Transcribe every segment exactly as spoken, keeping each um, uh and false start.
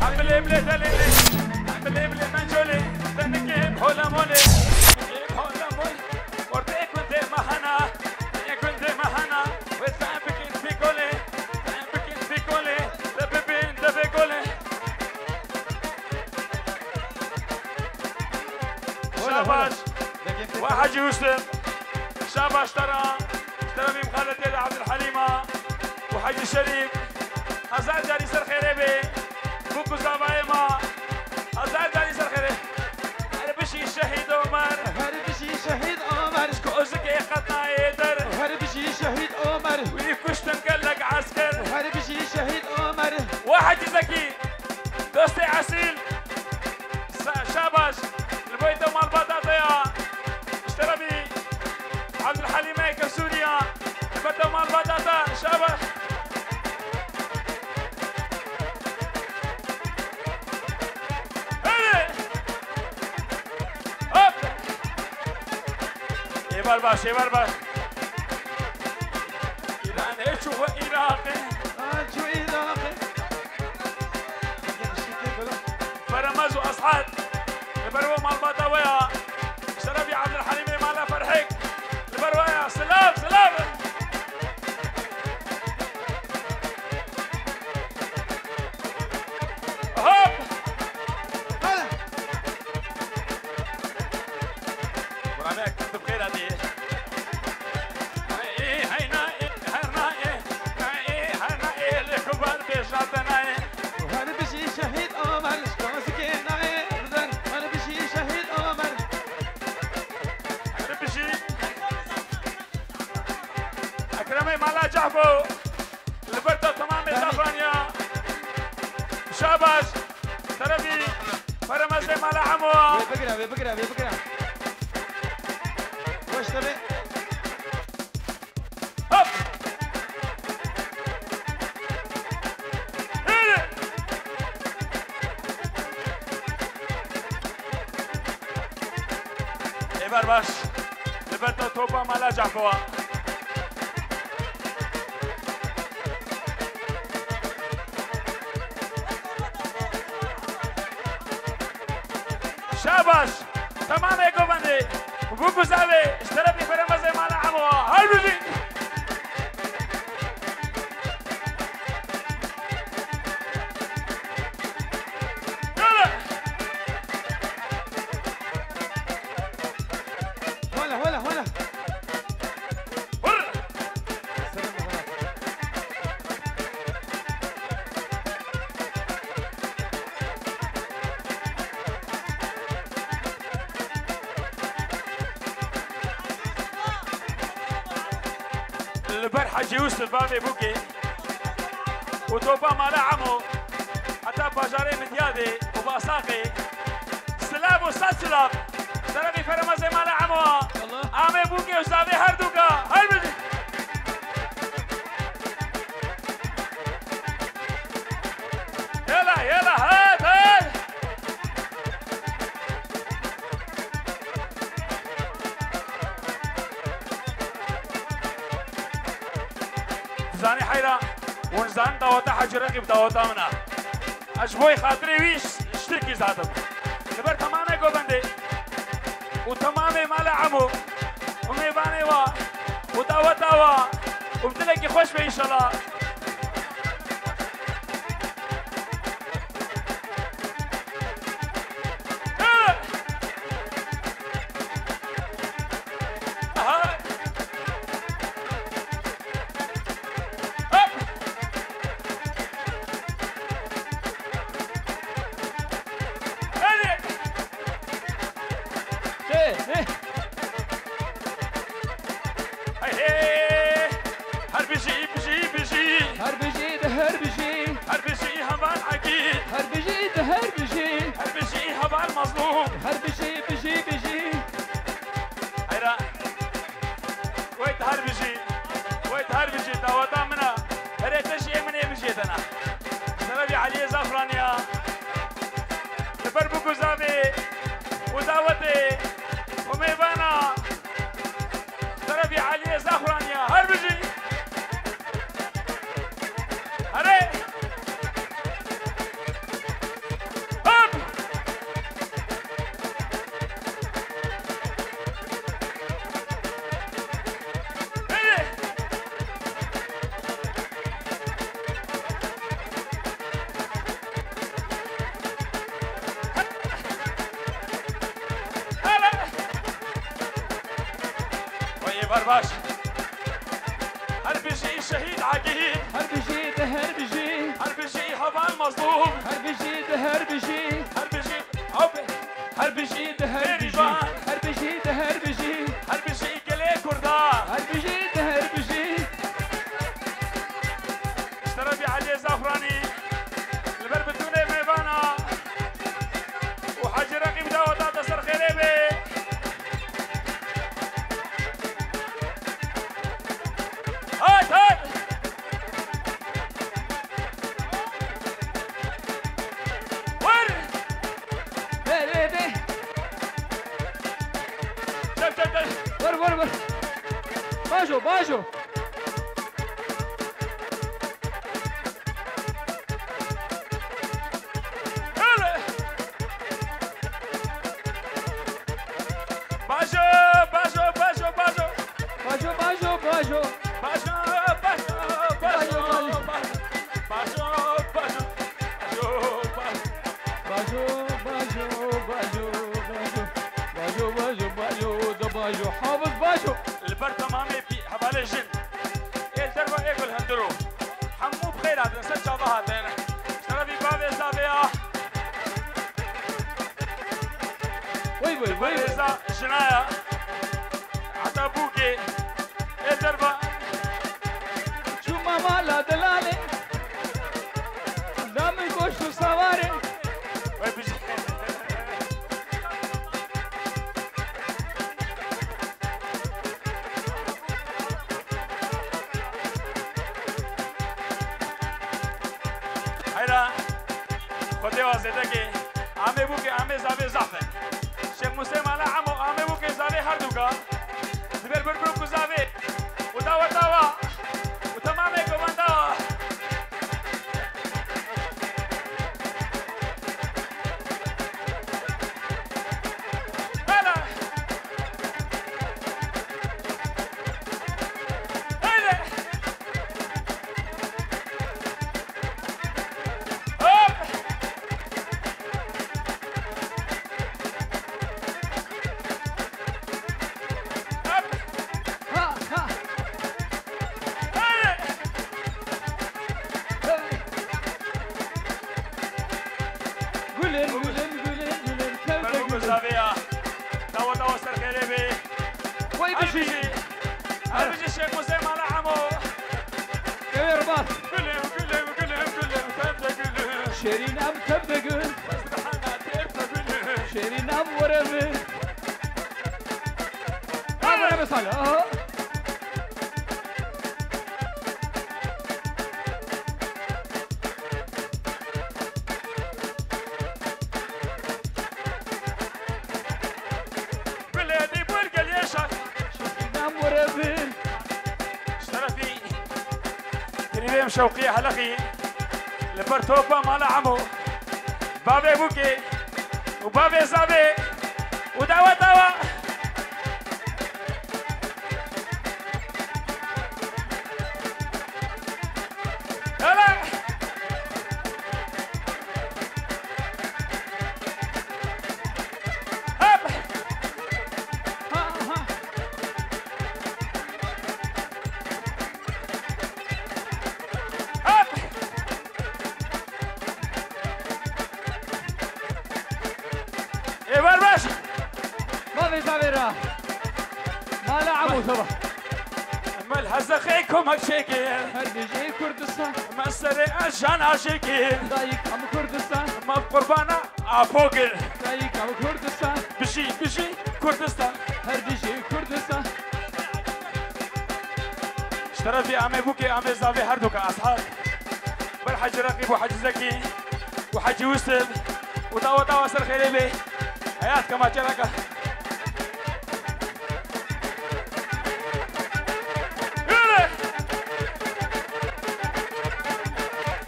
Hemilê bilê delê lê, hemilê bilê mencolê, tenike hep hola molê, hep hola molê. Ortê gundê me hena, yê gundê me hena, wê sen bikin fîkolê, sen bikin fîkolê, de bibin de bê golê. Hola, hola. Şabaş. Ve Hacî Husn. Şabaş te ra. Ji terefê Mixaletê de Ebdulhelîma û Hecî Şerîf. Hezar carî ser xêrê bê. Bûk û zavayê ma. Hezar carî ser xêrê. Her bijî Şehîd Omer. Her bijî Şehîd Omer. Ji kozikê qet nayê der. Her bijî Şehîd Omer. Wî kuştin gelek esker. Her bijî Şehîd Omer. Wahid Zekî. Dostê esîl. Sa-, şabaş. Li bo te malbata te ya. Ji terefê Ebdulhelîmê ke Sûriya. Li bo te malbata te. Şabaş. Hadi. Hop. Êvar baş, êvar baş. Îran, ê çû xwe Îraqê. Aa, çû Îraqê. Feremez û Esad. Li ber we malbata we ya. Şerefî Ebdulhelîmê mala Ferhek. Li ber we ya. Silav, silav. Hop. Hadi. Kurame, tu xêr hatî. Hey, hey, na, eh, her na, eh, na, eh, her na, eh, li kubar bêjate na, eh. Her bijî Şehîd Omer, ji kozikê nayê der. Her bijî Şehîd Omer. Her bijî. Ekremê mala Cehbo. Li ber te temamê Zafraniya. Şabaş. Terefî. Feremezê mala Emo. Wê bigire, wê bigire, wê bigire. Weş te be. Hop. Hêrê. Êvar baş. Li ber te topa mala Cehbo. Şabaş. Temamê govendê. Bûk û zavê. Ji terefê Feremezê mala Emo. Her bijî. Yala. Hola, hola, hola. Hurr. Li ber Hecî Yûsif bavê Bûkê û topa mala Emo heta bajarê Midyadê û Basaqê. Silav û sed silav. Serevî Feremezê mala Emo. Amê Bûkê û Zavê her dûka. Her bijî. Yela, yela, hat, hat. Zanî heyra, hûn zanin daweta Hecî Reqîb daweta min e. Ez ji bo xatirê wî ş-, ji Tirkî zatim. Li ber temamê govendê û temamê mala Emo û mêvanê wa û daweta wa û bi dilekî xweş be înşallah. Hey, hey. Her bijî, bijî, bijî. Her bijî de her bijî. Her bijî heval Egîd. Her bijî de her bijî. Her bijî heval Mazlûm. Her bijî, bijî, bijî. Heyra. Wê her bijî. Wê her bijî. Daweta min e. Herê te jî ê min ê bijî te ne. Serevî Eliyê Zafraniya. Li ber Bûk û Zavê û dawetê û mêvana. Serevî Eliyê Zafraniya. Her bijî. Herê. Baş. Her bijî şehîd Agî. Her bijî de her bijî. Her bijî heval Mazlûm. Her bijî de her bijî. Her bijî. Ew be. Her bijî de her bijî. Bêrîvan. Her bijî de her bijî. Her bijî gelê Kurda. Her bijî de her bijî. Ji terefî Eliyê Zafranî, li ber bitûnê mêvana û Hecî Reqîb daweta te ser xêrê bê. Hat, hat! Wer! Wer, wer, wer! Çek, çek, çek! Wer, wer, wer! Bajo, bajo! Bajo, bajo, bajo, bajo. Bajo, bajo, bajo. Bajo, bajo, bajo. Bajo, bajo, bajo. Bajo, bajo, bajo. Bajo, bajo, bajo, bajo. Bajo, bajo, bajo, da bajo. Hafiz bajo. Li ber temamê pî-, hevalê jin. Ê li derve ê gul hundir o. Hemû bi xêr hatin, ser çava hatin. Ji terefî bavê zavê ya. Vay, vay, vay. Rêza jina ya. Heta bûkê ê derva. Çûma mala delalê. Da min goşt û sawarê. Vay, bijî. Heyra, Xwedê wa zêde ke, amê bûkê, amê zavê zaf e. Şêx Musê mala Emo, amê bûkê zavê herduka. Diber bir bir ku zavê. Û dawa dawa. Û temamê govenda wa. Hala. Haydi. Hop. Hop. Ha, ha. Haydi. Gülüm, gülüm, gülüm, gülüm, kevde gülüm. Zaviya. Dawa, dawa ser xêrê bê. Vay bijî. Her bijî. Her bijî Şêx Musê mala Emo. Kevê ribat. Gülüm, gülüm, gülüm, gülüm, kevde gülüm. Şêrîn em kevde gül. Şêrîn em were min. Em were min sala. Aha. Gulê dî bûr geliyê şax. Şînam were bin. Ji terefî Krîvê em Şewqiyê Heleqî li ber topa mala Emo. Bavê Bûkê û bavê Zavê û dawa dawa. Hele! Hop! Ha, ha. Hop! Ê ber baş. Bavê Zavê ra. Mala Emo teva. Me li Hezexê komek çêkir. Her bijî Kurdistan. Me serê ez jan aşêkir. Dayik em Kurdistan. Me qurbana Apo kir. Dayik em Kurdistan. Bijî, bijî Kurdistan. Her bijî Kurdistan. Ji terefî amê Bûkê, amê Zavê herduka ashab. Ber Hecî Reqîb û Hecî Zekî û Hecî Wisif û dawa dawa ser xêrê bê. Heyat kema çereka. Yürü!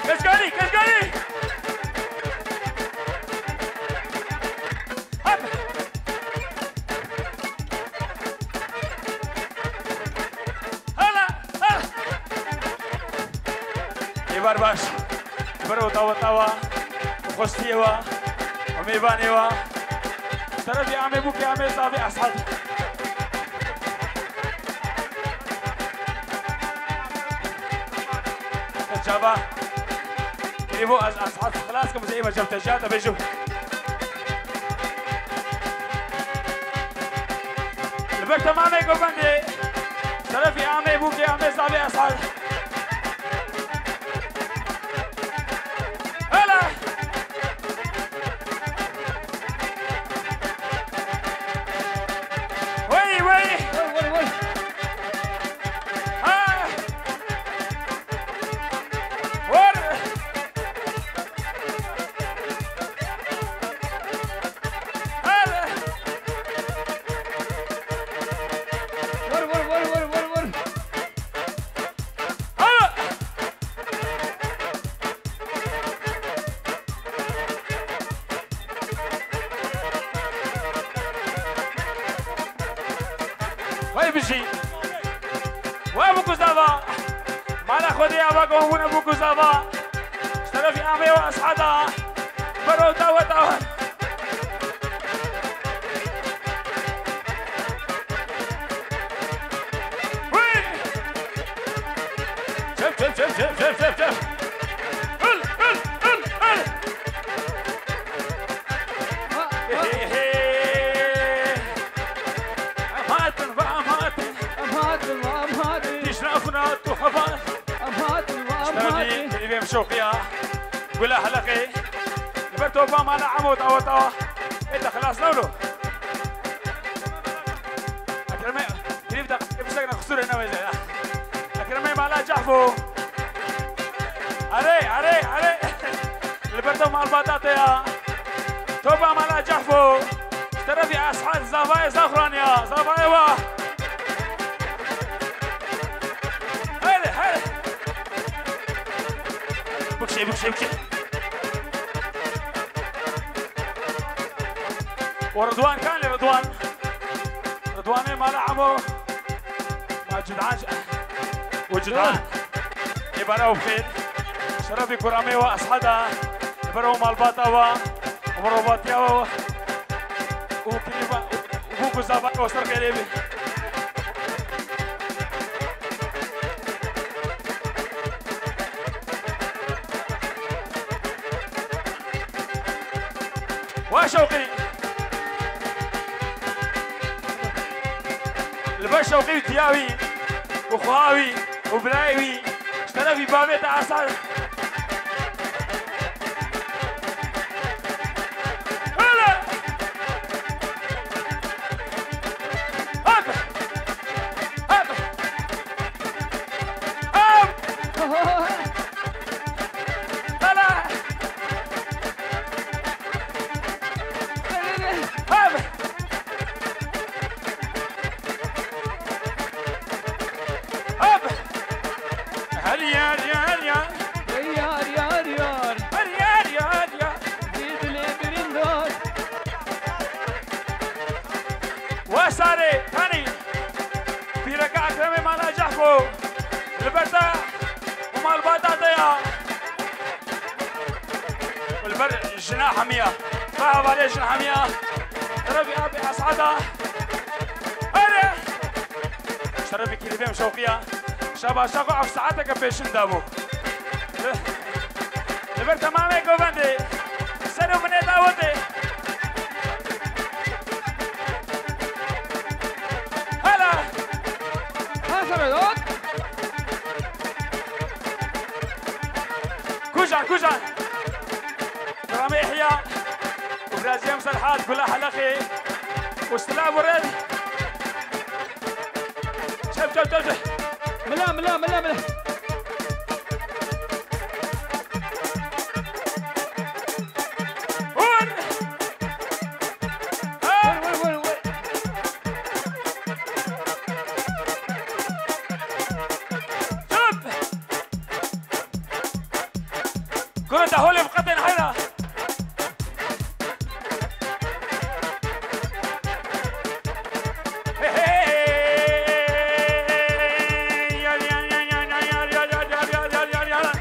Keskarî, keskarî! Hop! Hala, hala. Êvar baş. Biro tawa tawa. Xwestiyê wa. Û mêvanê wa. Terefî amê Bûkê, amê Zavê Esad. Çava. Kirivo ez, ez, ez xilas kim, zeyma cem tejat, abê jim. Li ber temamê govendê, şerefî amê bûkê, amê zavê Esad. Hele! Wey, wey! Wey, wey, wey! Ha! Wer! Hele! Wer, wer, wer, wer, wer, wer! Hele! Wey bijî. Wey bûk û zava. Mala Xwedê ava gon bûne bûk û zava. Ji terefî amê û Esada. Bero dawe dawe. Wî! Çep, çep, çep, çep, çep, çep, çep. Hil, hil, hil, hil. He, he, he. Em hatin ve em hatin. Em hatin ve em hatin. Tişrafna tu heval. Em hatin ve em hatin. Şerefî, şerefî em şoqiya. Gula heleqê. Li ber topa mala Emo tawa tawa. Ê te xilas newlo. Ekremê, girîv de, girîv sekine, qisûrê newêze ya. Ekremê mala Cehfo. Erê, erê, erê. Li ber to malbata te ya. Topa mala Cehfo. Ji terefî Esad zavayê Zaxran ya. Zavayê wa. Hele, hele. Bikşe, bikşe, bikşe. û Ridwan kan li Ridwan. Ridwanê mala Emo. Ma Cud'an û Cud'an. Ê bara û xêr. Şerefî kuramê wa Esada. Li ber malbata wa. Mirovatiya wa. Û kirî wa. Û bûk û zava wa ser xêrê bî. Wa şewqî. Li ber şewqî û tiya wî û xweha wî û birayê wî ji terefî bavê te Esad. Hele! Hop! Hop! Hop! Hele! Hop! Hop! Her yar, yar, yar. Hey yar, yar, yar. Her yar, yar, yar. Dil dile birindar. Wa sarê, tanî. Pîreka Ekremê mala Cehko. Li ber te û malbata te ya. Li ber jina hemiya. Te hevalê jin hemiya. Rebî abi Esada. Erê. Şerefî kilîbê em şewqiya. Şaba şaxo ev saeteke pêşin dabû. Li ber temamê govendê. Ser û binê dawetê. Hala. Hasan Vedat. Kujan, kujan. Ramê Ihya. Û Brazîlya Serhat, Gula Helexê. Û Sila Burel. Çev, çev, çev, çev. Mila, mila, mila, mila. Hûn! Ha! Vur, vur, vur, vur. Çap! Kuro te holê bi qetên heyra. Yar, yar, yar, yar, yar, yar, yar, yar, yar, yar, yar, yar.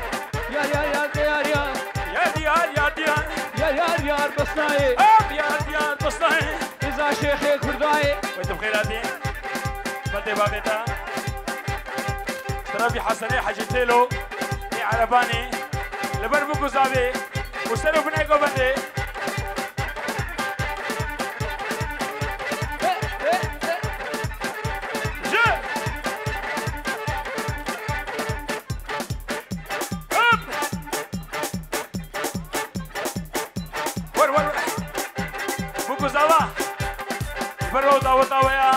Yar, yar, yar, yar, yar. Yar, yar, yar, yar, yar. Yar, yar, yar, Bosnayê. Hop, yar, yar, Bosnayê. Rıza Şêxê Kurdayê. Wê tu bi xêr hatî. Berdê bavê te. Terefî Hesenê Hecî Têlo. Ê Erebanî, li ber bûk û zavê û ser û binê govendê. Ji! Hop! Wer, wer, wer. Bûk û zava. Ji ber we daweta we ya.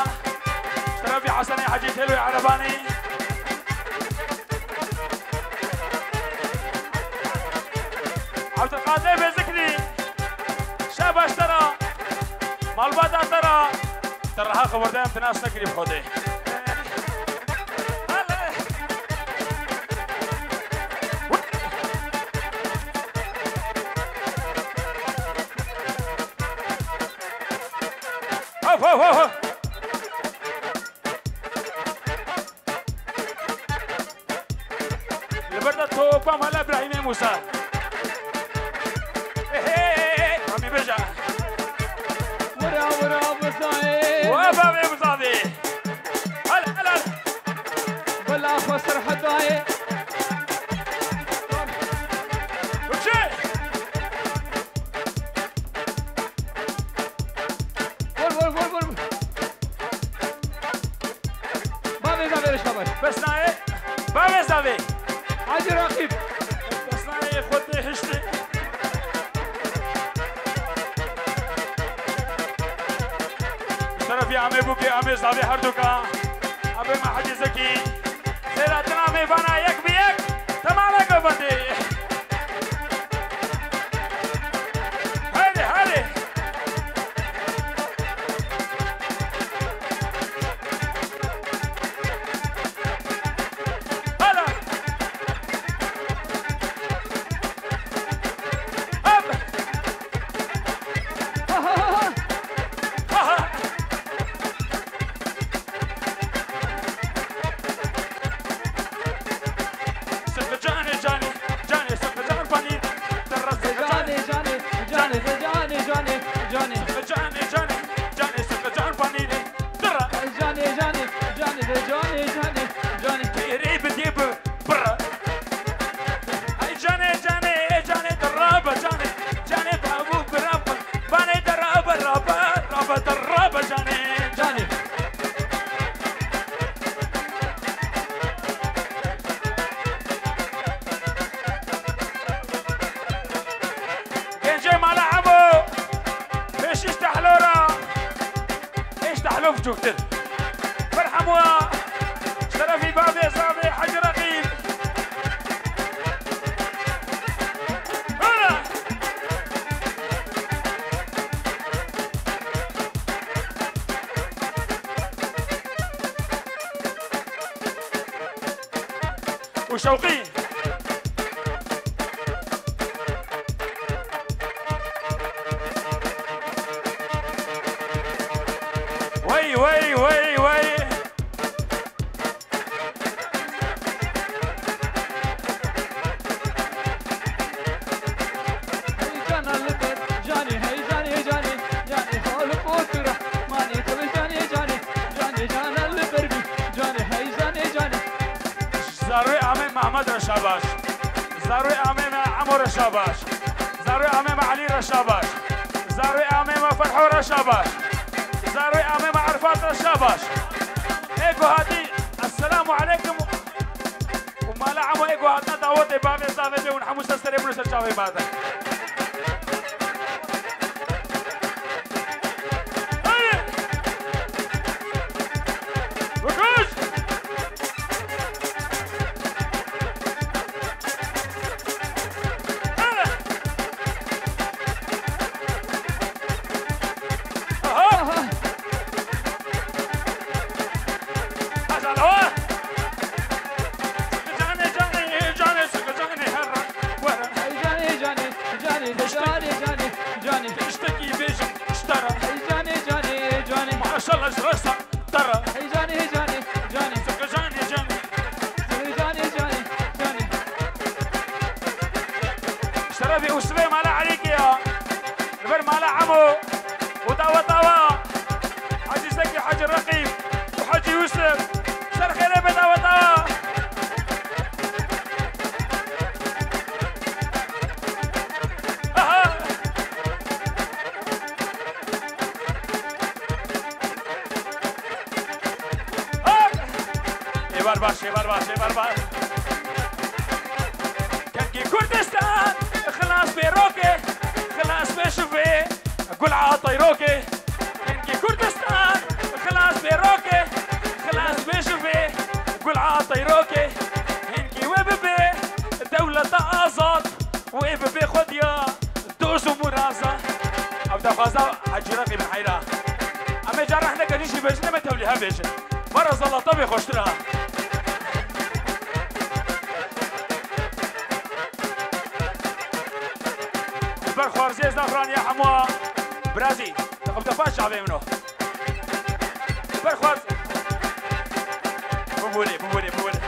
Ji terefî Hesenê Hecî Têloyê Erebanî. Abdulkadir Bezikli. Şabaş te ra. Malbata te ra. Te reha xeberdayam, te nas nekirî bi Xwedê. Hop, hop, hop, hop. Li ber de topa mala Îbrahîmê Mûsa. Hey, hey, hey, hey, Ramî bêje. Wira, wira, bizayê. Wa bavê bizavê. Hal, hal, hal. Bila xwe serhedayê. Çi? Vur, vur, vur, vur. Bavê zavê re şabaş. Bes nayê. Bavê zavê. Hacî Rakîb. Bes nayê, xwe tê hiştê. Şerefî amê bûkê, amê zavê herduka. Abê me Hecî Zekî. Xêratina mêvana yek bi yek. Temale govendê. Haydi, haydi. Hala. Hop. Ha, ha, ha, ha. Ha, ha. Sıkı canê, canê, canê, sıkı can panîr. Dırra sıkı canê, canê, canê, canê, canê, canê. Sıkı canê, canê, canê, sıkı can panîrê. Dırra. Canê, canê, canê, canê, canê, canê. Têrê bi dê bi. Birra. Hey canê, canê, canê, te rabe canê. Canê babu birra be. Banê te rabe, rabe, rabe, te rabe canê. Canê. Gencê mala Emo. Pêşîş tehlora. Êş tehlûf cûktir. Berhemwa. Şerefî bavê zavê Hecî Reqîb. Hura! Û Şewqî. Wey, wey, wey, wey. Hey cana li ber canê, hey canê, canê, canê, xalif û tu rehmanê, tu bi canê, canê, canê, cana li ber bî, canê, hey canê, canê. Zarwê amê Mehmed re şabaş. Zarwê amê me Emo re şabaş. Zarwê amê me Elî re şabaş. Zarwê amê me Ferho re şabaş. Zarwê amê me Erfat re şabaş. Ê ku hatî, Esselamu Eleykum. Û mala Emo ê ku hatine dawetê bavê zavê bê hûn hemû ser serê min û ser çavê me de. Hey! Bikuş! Aha! Aha! Maşallah! Canê, canê, canê, sıkı canê, her ran. Hey canê, canê, Şêber bas, şêber bas. Kengî Kurdistan, xilas bê rokê, xilas bê şivê, gul a teyrokê. Kengî Kurdistan, xilas bê rokê, xilas bê şivê, gul a teyrokê. Hinkî wê bibe dewleta azad, wê bibe xwediya doz û miraza. Ev daxwaza Hecî Reqîb in heyra. Em ê careh neke jî bêjin, em ê tevlîhe bêjin. Vara zalata bê xweştir a. Li ber xwarziyê Zexran ya hemû birazî. Dixim te paş çavê min o. Li ber xwarz. Bibûrê, bibûrê, bibûrê.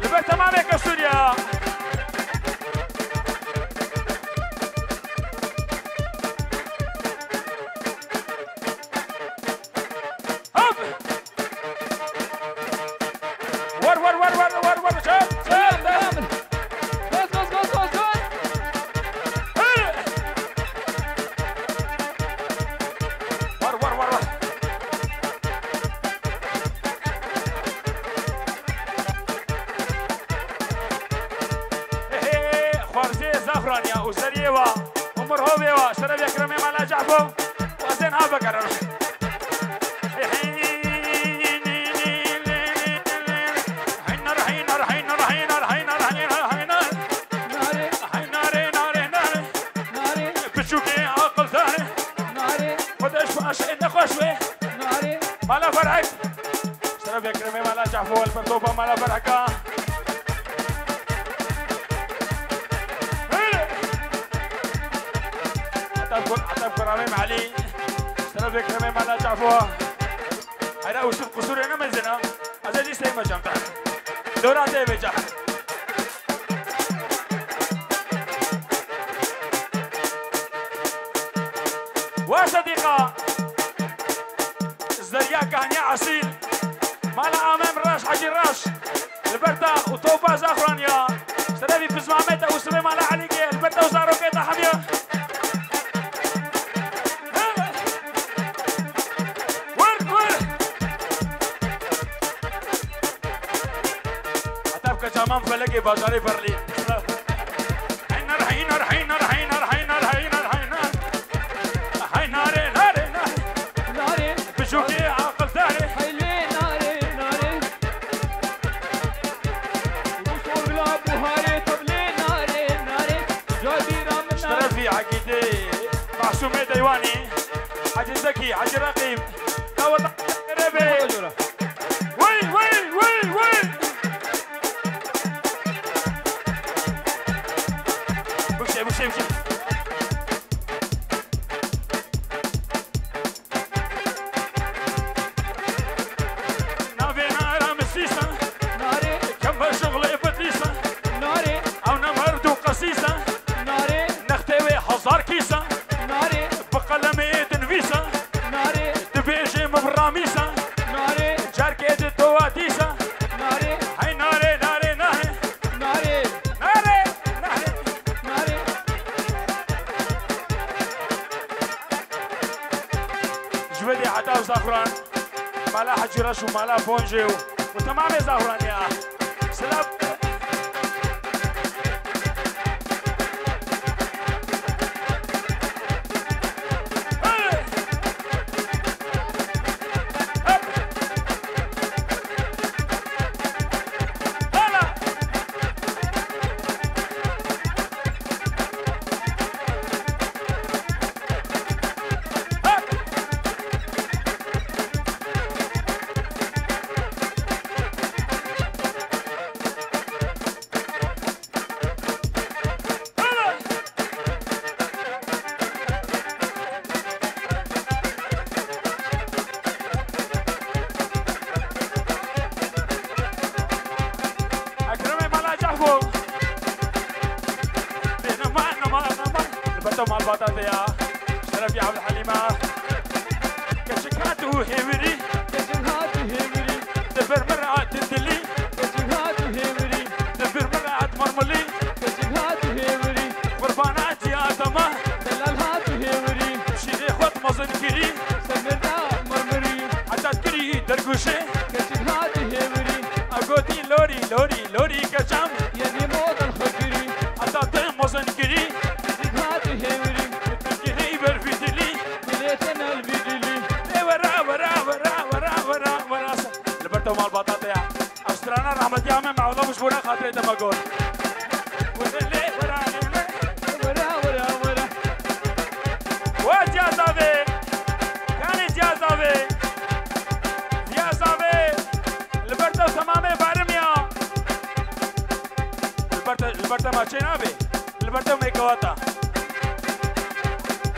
Li ber temamê ke Sûriye. Hop! War, war, war, war, war, war, çap, çap, çap. Gaz, gaz, gaz, gaz, gaz. Hey! War, war, war, war. Hey, hey, xwarzê Zexran ya û Zeriyê wa û Mirhovê wa, şeref ya kiremê mala Cehbo. Wazên ha vegerin. Narê, narê, narê, narê. Narê. Piçûkê aqildar. Narê. Xwedeş baş, nexweş wê. Narê. Mala Ferhek. Şeref ya kiremê mala Cehbo, el pertopa mala Ferheka. Heta ku-, heta kuramê Melî. Şeref ya kiremê mala Cehbo. Heyra Ûsif qusûrê ne mezin a. Ez ê dîsê me cem te. Dora tê vêca. Wa sedîqa. Zeriya kahniya esîl. Mala Amem Reş, Hecî Reş. Li ber te û topa Zexran ya. Şerefî pizmamê te û sibê mala Elîgê. Li ber te û zarokê te hemiya. Wer, wer. Heta bike caman felekê bajarê Berlîn. Heynar, heynar, heynar, heynar, heynar, heynar, heynar. Hey nare, nare, nare. Nare. Bijûkê aqildarê. Hey lê nare, nare. Rûs orgla buharê tevlê nare, nare. Cadîra min nare. Şerefî Egîdê, Masûmê Deywanî, Hecî Zekî, Hecî Reqîb. Daweta rê be. Wey, wey, wey, wey. Bikşe, bikşe, bikşe. Navê nara misîsa. Narê. Kember şixlê Bedlîsa. Narê. Ew ne merd û qesîsa. Narê. Nextê wê hezar kîsa. Narê. Bi qelemê dinivîsa. Narê. Dibêje min ramîsa. Narê. Carkê di dowa dîsa. Narê. Hey narê, narê, narê. Narê. Narê, narê. Narê. Ji vê dê heta Zexran, mala Hecî Reş û mala Boncê û, û temamê Zexran ya. Silav. Ekremê mala Cehbo. Bê nema, nema, nema. Li ber te malbata te ya. Şerefî Evlhelîma. Keçik hat û hêvirî. Keçik hat û hêvirî. Di vir min re di dilî. Keçik hat û hêvirî. Di vir min re et mirmilî. Keçik hat û hêvirî. Qurbana ciya te me. Delal hat û hêvirî. Şîrê xwe di mezin kirî. Lorî keçam. Yenî model xwe kirî. Heta te mezin kirî. Dîk hatî hêwirî. Kirî ber vî dilî. Dilê te nel vî dilî. Lê wera, wera, wera. Li ber te malbata te ya. Ev strana rahmetiya me Mewla Mujbûra xatirê te me got. Were lê, wera lê lê. Wera, wera, wera. Wa Ziyazavê. Kanê Ziyazavê. Ziyazavê. Li ber te temamê barim ya. Li ber te, li ber te maçê nabê. Li ber te mêkewata.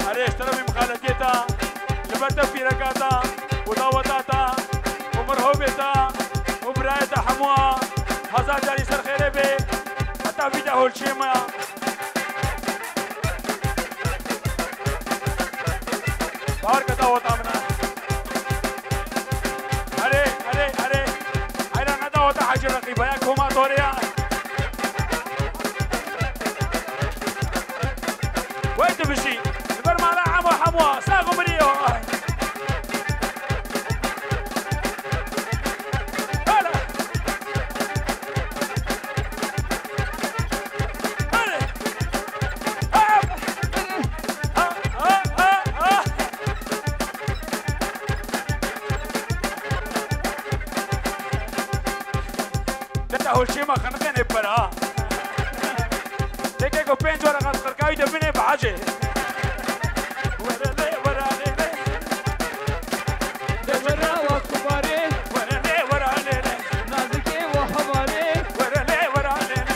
Erê, ji terefê mixaletiyê te, li ber te pîreka te û daweta te û mirhovê te û birayê te hemû a hezar carî ser xêrê bê. Heta vî de holçiyê me. Bawer ke daweta min e. Erê, erê, erê. Heyra ne daweta Hecî Reqîba ya koma doriya. Wey tu bijî. Li ber mala hemû hemû. Sax û mirî yo. Hele. Hele. Hop. Ha, ha, ha, ha. Deta holçê me xeniqênê pera. Teke ku pênc were qat qirkayî de binê bi hecê. Were lê, were lê lê. De were wa kubarê. Were lê, were lê lê. Nazikê wa hevalê. Were lê, were lê lê.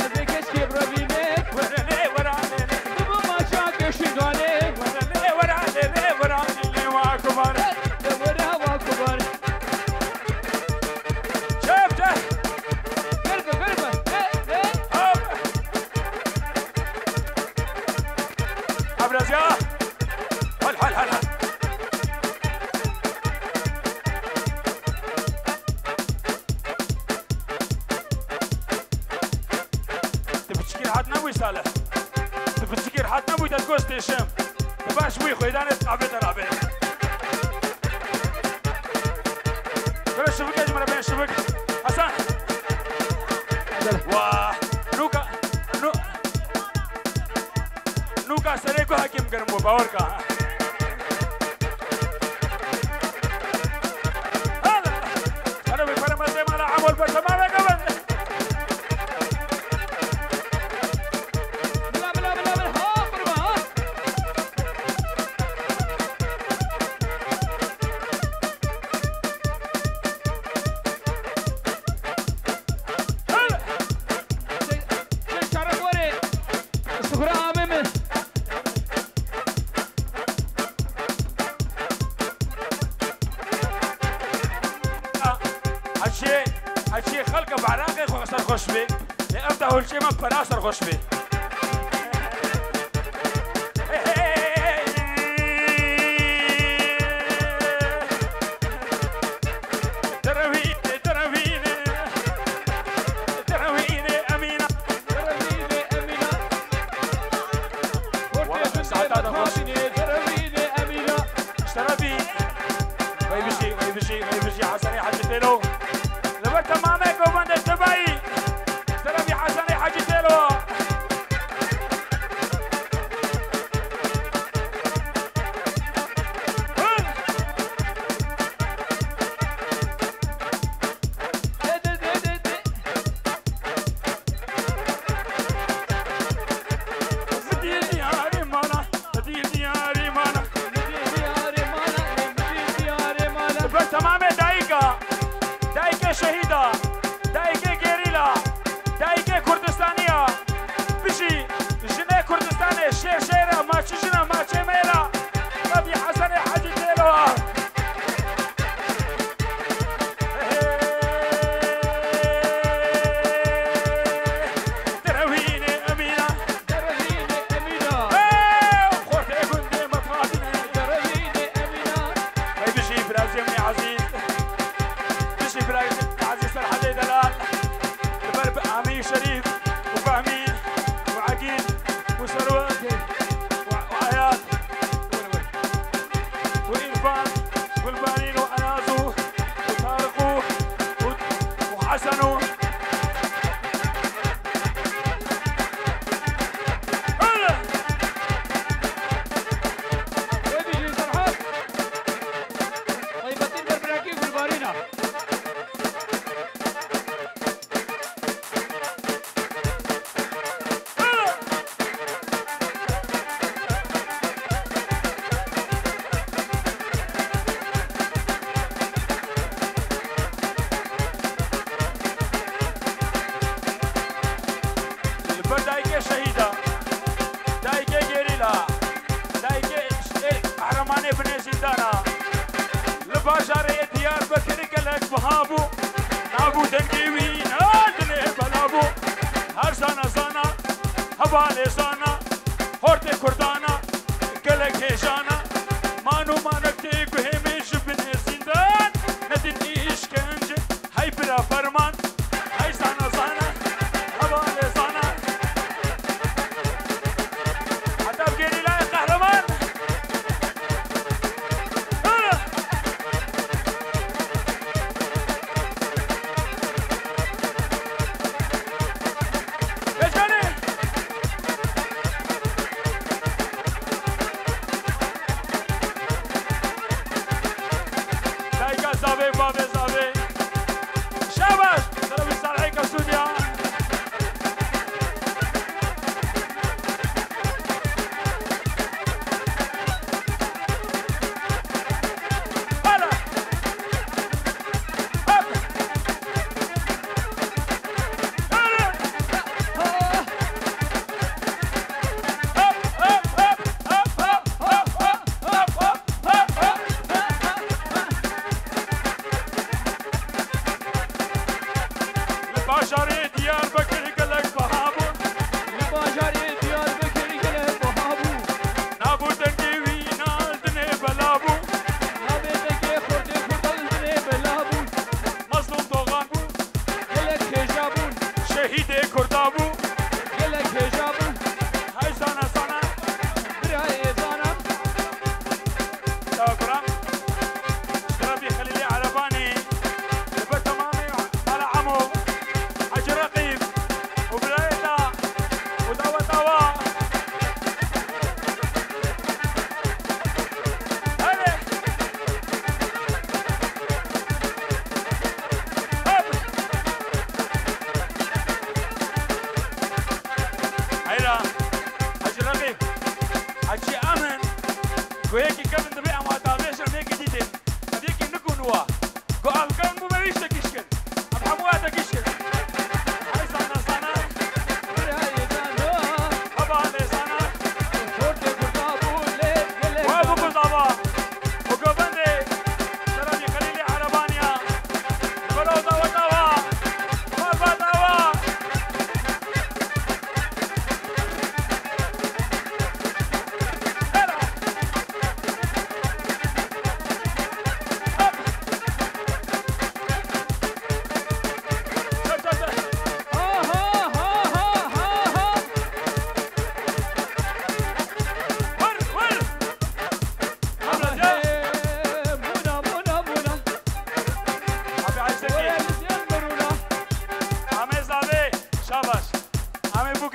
Ez ê keşkê birevînê. Were lê, were lê lê. Dibi maşa keşî galê. Were lê, were lê lê, were lê lê wa kubarê. De were wa kubarê. Çep, çep. Girbe, girbe. He, he. Hop. Abraziya. Hal, hal, hal, hal. Tu piçikî rehat nebûyî Salih. Tu piçikî rehat nebûyî, te gost têşim. Tu baş bûyî, xwêdanê tu avê te rabê. Bira şivik, ez min re bên şivik. Hasan. Wah. Nûka. Nû-, nûka serê ku hekim girim bû, bawer ka. Hala. Hala bir para masaya mala amol parça mala kapat. Bila, bila, bila, bila. Ha, kurban, ha. Çek, çek şeref were. Sufre amê min. Heçê, heçê xelke beraqê xwe serxweş bê. Lê ev de holçê me pera serxweş bê. Derevînê, derevînê. Derevînê Emîna. Derevînê Emîna. Wala saeta de xweş. Derevînê Emîna. Ji terefî. Wey bijî, wey bijî, wey bijî Hesenê Hecî Têlo. Li ber temamê govendê Tibeyî. Ji terefî Hesenê Hecî Têlo. Dana. Li bajarê Diyarbekir gelek wiha bû. Nabû dengê wî ne dinê bela bû. Her zana zana, hevalê zana, hortê kurdana, gelek hêjana. Man û manek tê guhê min ji binê zîndan. Nedin îşkence, hey bira ferman. Hey zana zana, hevalê zana. Heta bi gerîlayê qehreman. Becanê. Dayika zavê, bavê zavê. Şabaş! Serê wî Salihê Kesûdiya. Hala! Hop! Hala! Hop, hop, hop! Li bajarê Diyarbekir gelek wiha bû. Li bajarê Diyarbekir gelek wiha bû. Nabû dengê wî nal dinê bela bû. Nabê dengê xortê Kurdan dinê bela bû. Mezlûm Dogan bû. Gelek hêja bûn. Şehîdê Kurda bû. Gelek hêja bûn. Hey zana zana. Birayê zana. Çawa kuran? Ji terefî Xelîlê Erebanî, li ber temamê mala Emo, Hecî Reqîb û birayê te û daweta wa. Hadi. Hop. Heyra, Hecî Reqîb, Hecî Emin, ku yekî kevin dibe em wa davêjin, yekî dîtin. Ev yekî nikun wa. Ku ev kevin bû me wî ştekî şkin. Em hemû wa tekî şkin. Hey zana zana. Birayê zana. Hevalê zana. Xortê Kurda bû lê gelek. Wa bû zana. Kurdava. Û govendê. Şerefî Xelîlê Erebaniya. Belo dawa dawa. Baba dawa. Şabaş. Em ê bû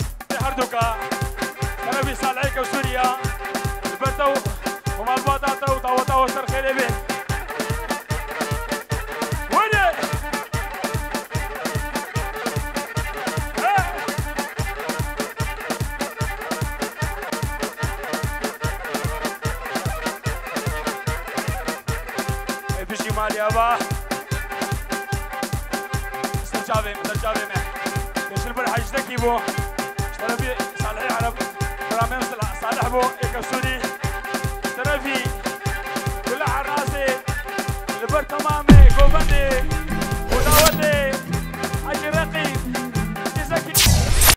herduka. Şerefî Salihê Kesûdiya. Li ber te û malbata te û daweta we ser xêrê bê. Were! Ê bijî malî ava. Ser çavê min, ser çavê me. Pêşil bir hecdekî bû. Ji terefî Salihê Ereb, Ramên Salih bû, ê Kesûdî.